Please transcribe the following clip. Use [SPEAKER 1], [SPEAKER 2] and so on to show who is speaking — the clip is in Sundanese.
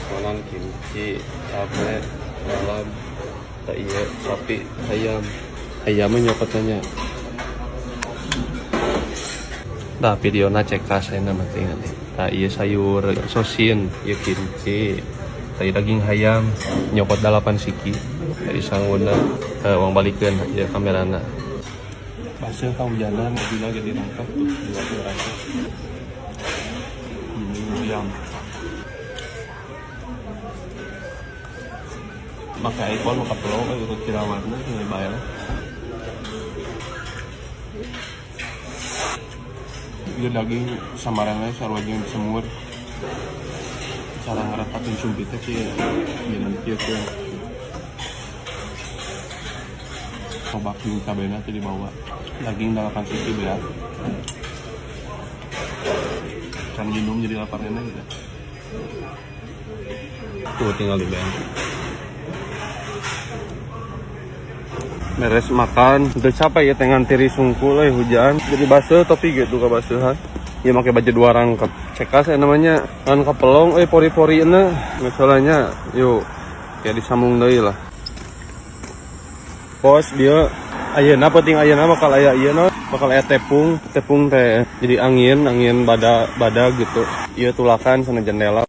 [SPEAKER 1] Konan kimchi, cabe, lalab, tak iya sapi, ayam. Ayamnya nyokotnya. Nah, videona cek saya nama tinggal nih. Tah iya sayur sosin, iya kimchi, tadi daging hayam, nyokot 8 siki dari sanguna, uang balikeun ya kamerana. Baseuh kahujanan, mobilnya jadi rangkap tuh, dua rangkap. Ayam. Pakai iPhone maka pelong, urut kirawarna tinggal bayar. Ieu daging samarangna sarua jeung semur. Cara ngeretakeun sumpit teh kieu, geunan kieu kieu. Coba jeung cabena teh dibawa. Daging 8 siki beak. Can minum jadi lapar enak gitu. Tuh tinggal di band. Beres makan, udah capek ya tengan tiri sungkul euy hujan. Jadi baseuh topi gitu kabaseuhan. Ya make baju 2 rangkep. Cekas ya namanya ngan kapelong euy pori-pori na. Masalahnya yuk kayak disambung deui lah. Bos dia ayeuna penting ayeuna bakal aya ieu no, bakal aya tepung, tepung teh. Jadi angin, angin badak gitu. Ieu tulakan sana jendela.